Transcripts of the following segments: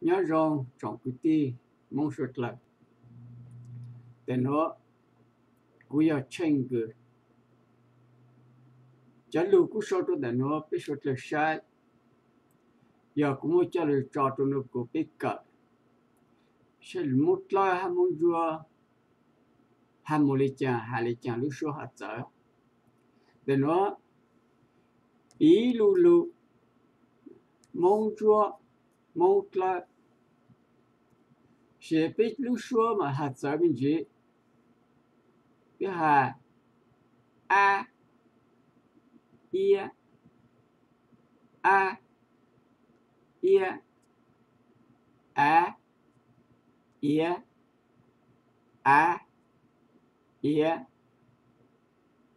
Nyob zoo tsoom kwv tij Hmoob suav dlawg. Tam nuav kuv yog Tsheej Nkws. Cov lug kuv sau rua ntawm nuav peb suav dlawg saib, yog kuv muab coj lug tso rua nuav kuas peb kawm saib lug Moob Dlawb hab Moob Ntsuab has moog le caag, has le caag lub suab has txawv. Ntawm nuav piv lu lug Moob Ntsuab, Moob Dlawb, sis peb lub suab mas has txawv me ntsis. Peb has ab, iab, ab, iab, av, iav, av, iav,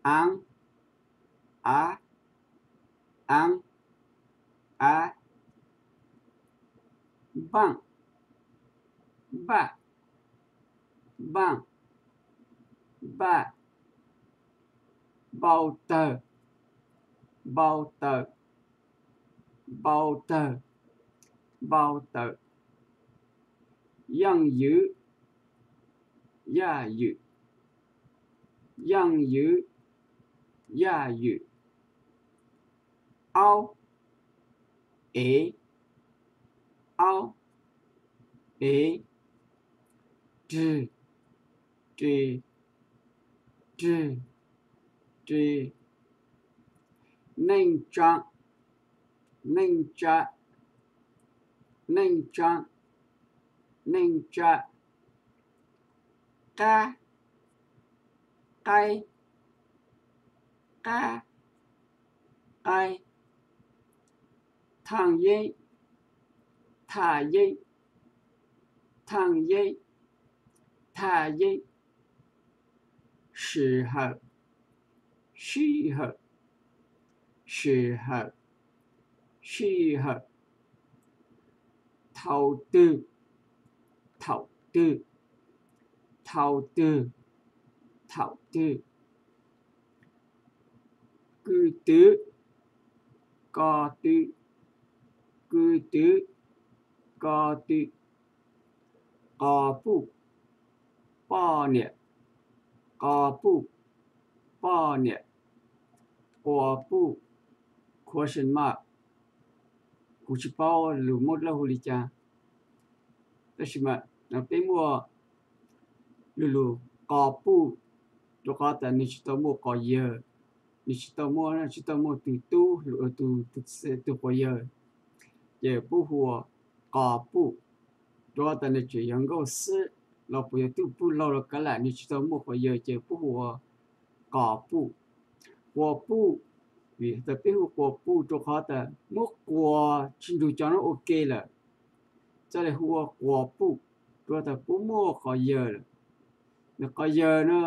aav, av, aav, av, npaaj, npaj, npaaj, npaj, npau tawg, npau tawg, npau tawg, npau tawg, yaaj ywm, yaj ywm, yaaj ywm, yaj ywm, aub, ev, aub, ev, rwg, ri, rwg, ri, neej tsaa, neej tsaa, neej tsaa, neej tsaa, qab, qaib, qab, qaib, thaaj yeeb, thaj yeeb, thaaj yeeb, thaj yeeb, sim hawm, sij hawm, sim hawm, sij hawm, thaum twg, thaum twg, thaum twg, thaum twg, kws twv, ko twv, kws twv, ko twv, qos puj, poj niam, qos puj, poj niam, quas puj, question mark. Kuv tsis paub lus Moob Dlawb hu li cas, tab sis mas peb muaj lu lus qos puj, rua qhov tas nwg tsis tau muaj quas yawg, nwg tsis tau muaj, tsis tau muaj tug tub, tug quas yawg, ces puab hu ua qos puj. Rua qhov tas nwg tseem yog nkauj xwb los puas yog tub puj laug los kav lam, nwg tsis tau muaj quas yawg ces puab hu ua qos puj. Quas puj, vim tas peb hu quas puj rua qhov tas muab quas tsis nrug cov nuav ua ke lawm, ca le hu ua quas puj, rua qhov tas puab muaj quas yawg lawm. Nwg quas yawg na,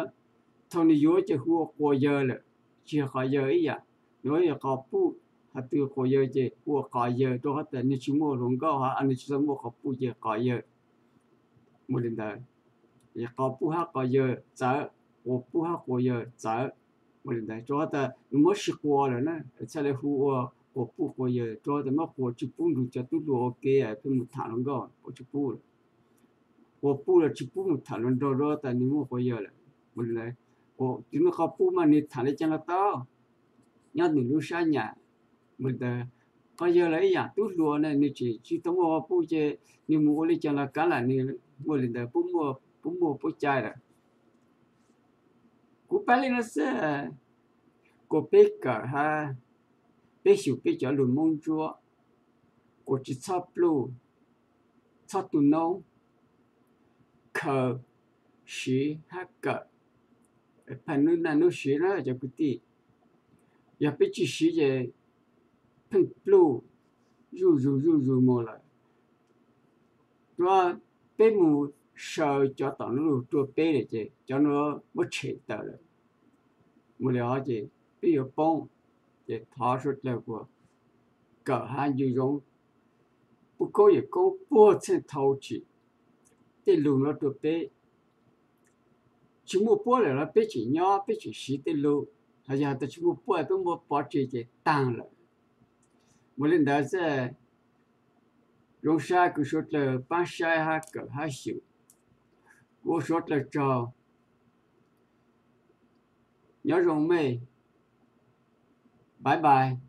thaum nwg yuav ces hu ua quas yawg lawm, tsis yog qos yawg ib yaam. Nwg yog qos puj, has tug quas yawg ces hu ua qos yawg rua qhov tas nwg tsis muaj hluas nkauj hab nwg tsis tau muaj qos puj ces qos yawg. Muaj li ntawd, qos puj hab qos yawg txawv, quas puj hab quas yawg txawv. Muaj li ntawd rua qhov tas nwg muab sib quas lawm na, txhaj le hu ua quas puj quas yawg rua qhov tas muab quas tsis pub nrug cov tub hluas ua ke, pheej mus tham hluas nkauj, quas tsis pub lawm. Quas puj los tsis pub mus tham hluas nraug rua qhov tas nwg muaj quas yawg lawm. Muaj li ntawd, tus nwg qos puj mas nwg tham le caag los tau, nyob nwg lub sab nyam. Muaj li ntawd, qos yawg los ib yaam, tub hluas na nwg tseem tsis tau muaj qos puj ces nwg mus ua le caag los kav lam nwg. Muaj li ntawd, puab muaj puab cai lawm. Kuv pab le nuav xwb, kuas peb kawm hab peb xyum peb cov lug Moob Ntsuab, kuas tsis txhob pluj, txhob tu noob, khaws, siv hab kawm, pab nub naj nub siv na cov kwv tij. Yog peb tsis siv ces pheej pluj, zuj zus zuj zus mus lawm. Rua peb mus saw cov tom nuav lug rua peb lawm ces cov nuav muab tshem tawm lawm. Mus li os ces peb yuav poob, ces thov suav dlawg kuas kawm hab ncu zoo, puj koob yawm koob puag txheej thau tsim tej lug nuav rua peb. Tsis muaj puab lawm los peb tseem nyob peb tseem siv tej lug, ho yog tas tsis muaj puab, peb muab pov tseg ces taag lawm. Mus li ntawd xwb, Zoo sab kws suav dlawg paab saib hab kawm hab xyum. Kuv ua suav dlawg tsaug. Nyob zoo mej. Bye bye.